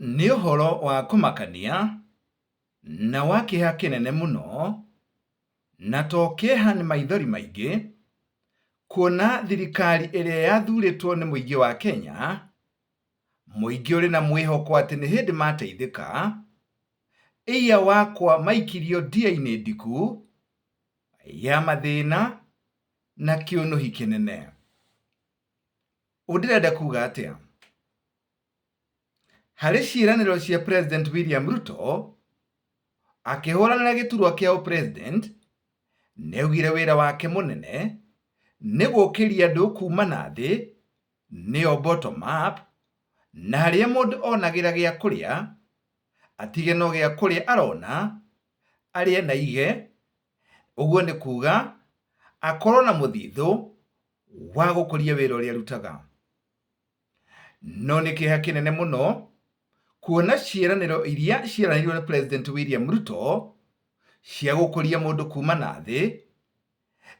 Nĩ ũhoro wa kũmakania na wa kĩeha kĩnene mũno, na to kĩeha nĩ maithori maingĩ, kuona thirikari ĩrĩa yathurĩtwo nĩ mũingĩ wa Kenya, mũingĩ ũrĩ na mwĩhoko atĩ nĩ hĩndĩ mateithĩka, ĩiya wakwa maikirio ndia-inĩ ndiku ya mathĩna na kĩũnũhi kĩnene. Ũũ ndĩrenda kuga atĩa? Harĩ ciĩranĩro cia President William Ruto akĩhũranĩra gĩturwa kĩa ũ-president, nĩaugire wĩra wake mũnene nĩ gũkĩria andũ kuma na thĩ nĩyo bottom up, na harĩa mũndũ onagĩra gĩa kũrĩa, atige no gĩa kũrĩa arona, arĩe na aige, ũguo nĩ kuga akorwo na mũthithũ wa gũkũria wĩra ũrĩa arutaga. No nĩ kĩeha kĩnene mũno kuona ciĩranĩro iria cieranĩirwo nĩ President William Ruto cia gũkũria mũndũ kuma na thĩ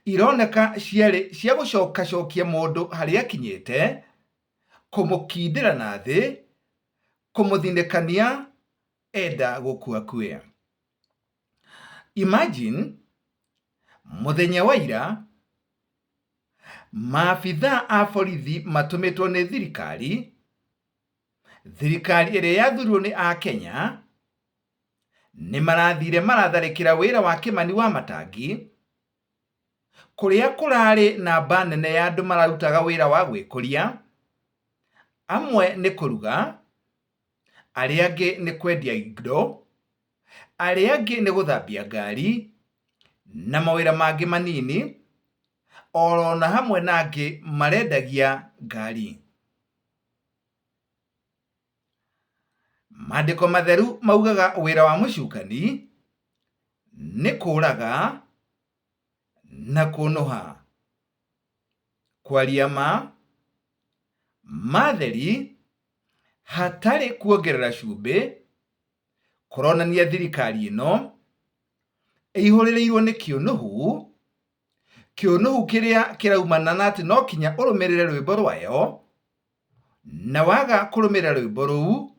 ironeka ciarĩ cia gũcokacokia mũndũ harĩa akinyĩte, kũmũkindĩra na thĩ, kũmũthinĩkania enda gũkua akue. Imagine mũthenya wa ira Maabithaa a borithi matũmĩtwo nĩ thirikari, thirikari ĩrĩa yathurirwo nĩ akenya, nĩ marathire maratharĩkĩra wĩra wa Kĩmani wa Matangi, kũrĩa kũrarĩ namba nene ya andũ mararutaga wĩra wa gwĩkũria, amwe nĩ kũruga, arĩa angĩ nĩ kwendia indo, arĩa angĩ nĩ gũthambia ngari, na mawĩra mangĩ manini, orona hamwe na angĩ marendagia ngari. Maandĩko matheru maugaga wĩra wa mũcukani nĩ kũraga na kũnũha. Kwaria ma, matheri hatarĩ kuongerera cumbĩ, kũronania thirikari ĩno ĩihũrĩrĩirwo nĩ kĩũnũhu, kĩũnũhu kĩrĩa kĩraumana na atĩ no kinya ũrũmĩrĩre rwĩmbo rwayo, na waga kũrũmĩrĩra rwĩmbo rũu,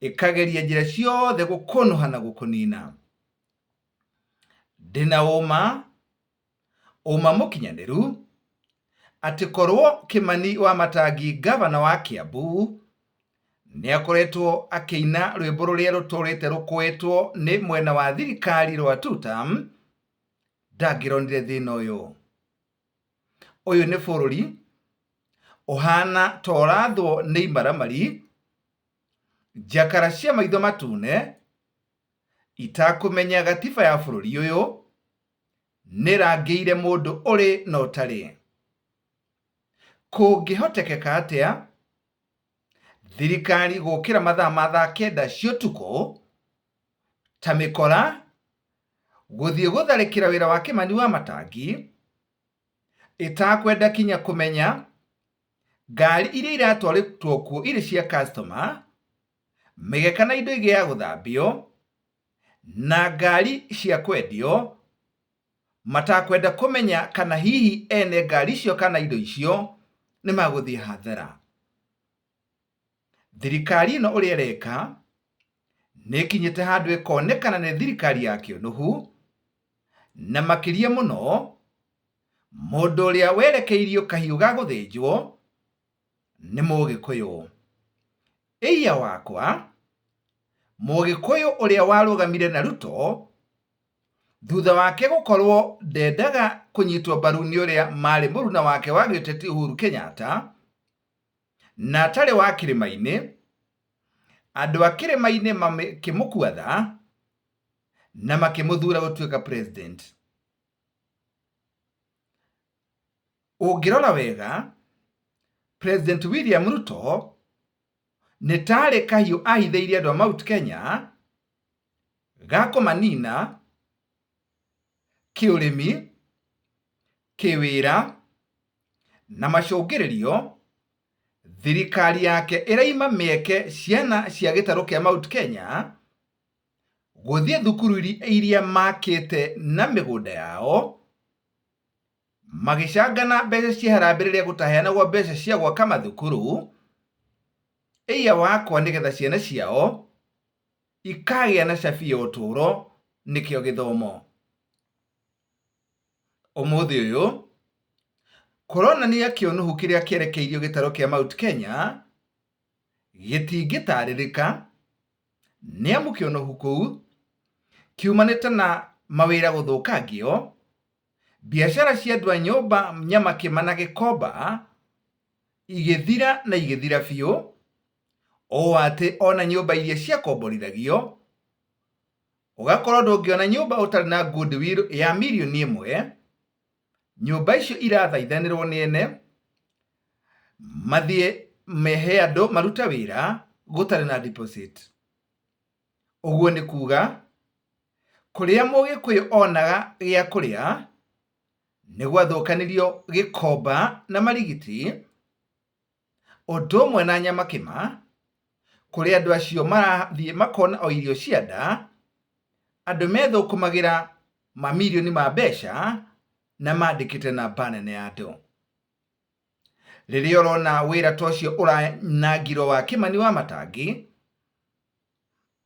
ĩkageria njĩra ciothe gũkũnũha na gũkũnina. Ndĩna ũma, ũma mũkinyanĩru, atĩ korwo Kĩmani wa Matangi ngavana wa Kĩambu nĩ akoretwo akĩina rwĩmbo rũrĩa rũtũrĩte rũkũĩtwo nĩ mwena wa thirikari rwa tutam, ndangĩronire thĩna ũyũ. Ũyũ nĩ bũrũri ũhana ta ũrathwo nĩ imaramari, njakara cia maitho matune, itakũmenya gatiba ya bũrũri ũyũ nĩrangĩire mũndũ ũrĩ na ũtarĩ. Kũngĩhotekeka atĩa thirikari gũkĩra mathaa ma thaa kenda cia ũtukũ ta mĩkora gũthiĩ gũtharĩkĩra wĩra wa Kĩmani wa Matangi ĩtakwenda kinya kũmenya ngari iria iratwarĩtwo kuo irĩ cia customer, mĩgeka na indo ingĩ ya gũthambio na ngari cia kwendio matakwenda kũmenya kana hihi ene ngari icio kana indo icio nĩ magũthiĩ hathara. Thirikari ĩno ũrĩa ĩreka nĩ ĩkinyĩte handũ ĩkonekana nĩ thirikari ya kĩũnũhu, na makĩria mũno mũndũ ũrĩa werekeirio kahiũ ga gũthĩnjwo nĩ Mũgĩkũyũ. Ĩiya wakwa, Mũgĩkũyũ ũrĩa warũgamire na Ruto thutha wake gũkorwo ndendaga kũnyitwo mbaru nĩ ũrĩa marĩ mũruna wake wa gĩũteti Uhuru Kenyatta, na atarĩ wa kĩrĩma-inĩ, andũ a kĩrĩma-inĩ makĩmũkua tha na makĩmũthura gũtuĩka president. Ũngĩrora wega, President William Ruto nĩ tarĩ kahiũ ahithĩirie andũ a Mount Kenya ga kũmanina kĩũrĩmi, kĩwĩra na macũngĩrĩrio thirikari yake ĩraima mĩeke ciana cia gĩtarũ kĩa Mount Kenya gũthiĩ thukuru iria makĩte na mĩgũnda yao magĩcangana mbeca cia harambee rĩrĩa gũtaheanagwo mbeca cia gwaka mathukuru. Ĩiya wakwa nĩgetha ciana ciao ikagĩa na cabi ya ũtũũro nĩkĩo gĩthomo. Ũmũthĩ ũyũ kũronania kĩũnũhu kĩrĩa kĩerekeirio gĩtarũ kĩa Mount Kenya gĩtingĩtarĩrĩka nĩamu kĩũnũhu kũu kiumanĩte na mawĩra gũthũkangio, biacara cia andũ a nyũmba Nyamakĩma na Gĩkomba igĩthira na igĩthira biũ, ũũ atĩ ona nyũmba iria ciakomborithagio, ũgakorwo ndũngĩona nyũmba ũtarĩ na goodwill ya mirioni ĩmwe, nyũmba icio irathaithanĩrwo nĩ ene, mathiĩ mehe andũ marute wĩra gũtarĩ na deposit. Ũguo nĩ kuga, kũrĩa mũgĩkũyũ onaga gĩa kũrĩa, nĩ gwathũkanirio Gĩkomba na Marigiti, ũndũ ũmwe na Nyamakĩma, kũrĩa andũ acio marathiĩ makona o irio cia nda, andũ methũkũmagĩra mamirioni ma mbeca na mandĩkĩte namba nene ya andũ. Rĩrĩa ũrona wĩra ta ũcio ũranangirwo wa Kĩmani wa Matangi,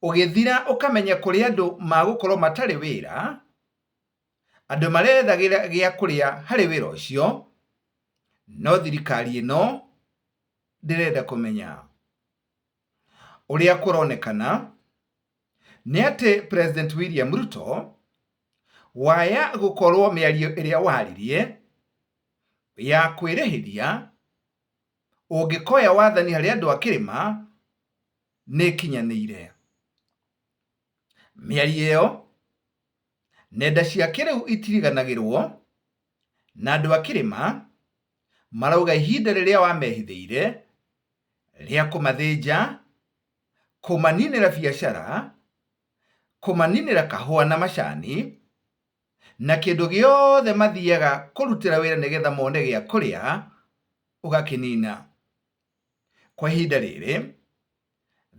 ũgĩthira ũkamenya kũrĩ andũ magũkorwo matarĩ wĩra, andũ marethagĩra gĩa kũrĩa harĩ wĩra ũcio, no thirikari ĩno ndĩrenda kũmenya. Ũrĩa kũronekana nĩ atĩ President William Ruto waya gũkorwo mĩario ĩrĩa waririe ya kwĩrĩhĩria ũngĩkoya wathani harĩ andũ a kĩrĩma nĩ ĩkinyanĩire. Mĩario ĩyo nenda cia kĩrĩu itiriganagĩrwo na andũ a kĩrĩma marauga ihinda rĩrĩa wamehithĩire rĩa kũmathĩnja, kũmaninĩra biacara, kũmaninĩra kahũa na macani, na kĩndũ gĩothe mathiaga kũrutĩra wĩra nĩgetha mone gĩa kũrĩa, ũgakĩnina. Kwa ihinda rĩrĩ,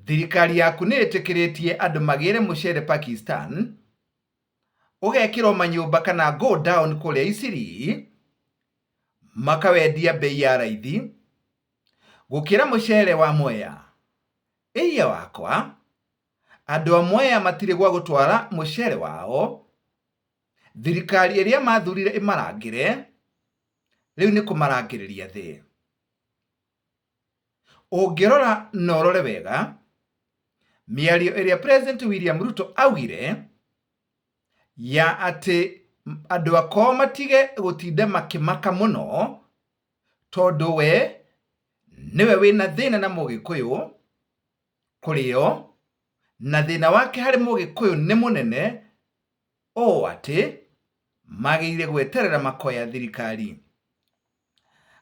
thirikari yaku nĩ ĩtĩkĩrĩtie andũ magĩre mũcere Pakistan, ũgekĩrwo manyũmba kana go down kũrĩa Isiri, makawendia bei ya raithi gũkĩra mũcere wa Mwea. Ĩiya wakwa, andũ a Mwea matirĩ gwa gũtwara mũcere wao, thirikari ĩrĩa mathurire ĩmarangĩre, rĩu nĩ kũmarangĩrĩria thĩ. Ũngĩrora na ũrore wega, mĩario ĩrĩa President William Ruto augire ya atĩ andũ akoo matige gũtinda makĩmaka mũno tondũ we nĩwe wĩna thĩna na mũgĩkũyũ kũrĩo na thĩna wake harĩ mũgĩkũyũ nĩ mũnene ũũ atĩ magĩrĩire gweterera makoya thirikari.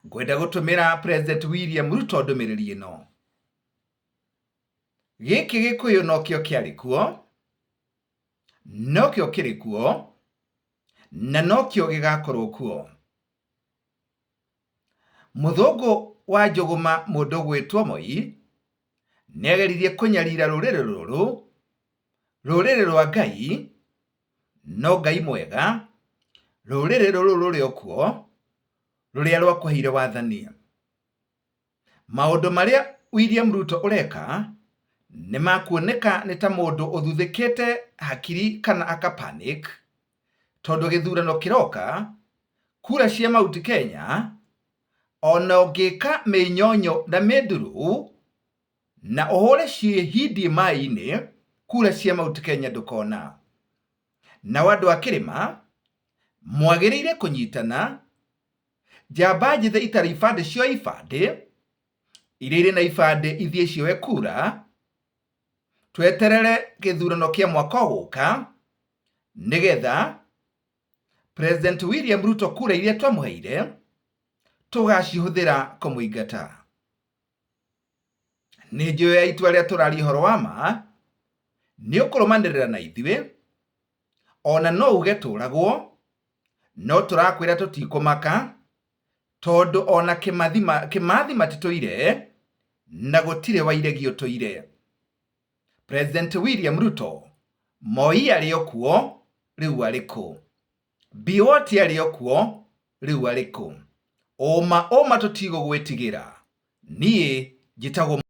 Ngwenda gũtũmĩra President William Ruto ndũmĩrĩri ĩno. Gĩkĩ Gĩkũyũ nokĩo kĩarĩ kuo, nokĩo kĩrĩ kuo, na nokĩo gĩgakorwo kuo. Mũthũngũ wa njũgũma mũndũ ũgwĩtwo Moi nĩageririe kũnyarira rũrĩrĩ rũrũ, rũrĩrĩ rwa Ngai, no Ngai mwega, rũrĩrĩ rũrũ rũrĩ o kuo, rũrĩa rwakũheire wathani. Maũndũ marĩa William Ruto ũreka nĩ makuoneka nĩ ta mũndũ ũthuthĩkĩte hakiri kana aka panic, tondũ gĩthurano kĩroka, kura cia Mount Kenya, ona ũngĩka mĩnyonyo na mĩnduru, na ũhũre ciĩhindie maĩ-inĩ, kura cia Mount Kenya ndũkona. Nao andũ a kĩrĩma, mwagĩrĩire kũnyitana, njamba njĩthĩ itarĩ ibandĩ cioe ibandĩ, iria irĩ na ibandĩ ithiĩ cioe kura, tweterere gĩthurano kĩa mwaka ũgũka, nĩgetha President William Ruto kura iria twamũheire, tũgacihũthĩra kũmũingata. Nĩ njũĩ ya itua rĩa tũraria ũhoro wa ma, nĩ ũkũrũmanĩrĩra na ithuĩ, ona no uge tũragwo, no tũrakwĩra tũtikũmaka, tondũ ona Kĩmathi matitũire, na gũtirĩ wairegi ũtũire. President William Ruto, Moi arĩ o kuo, rĩu arĩ kũ? Biwott arĩ o kuo, rĩu arĩ kũ? Ũma ũma tũtigũgwĩtigĩra. Niĩ njĩtagwo.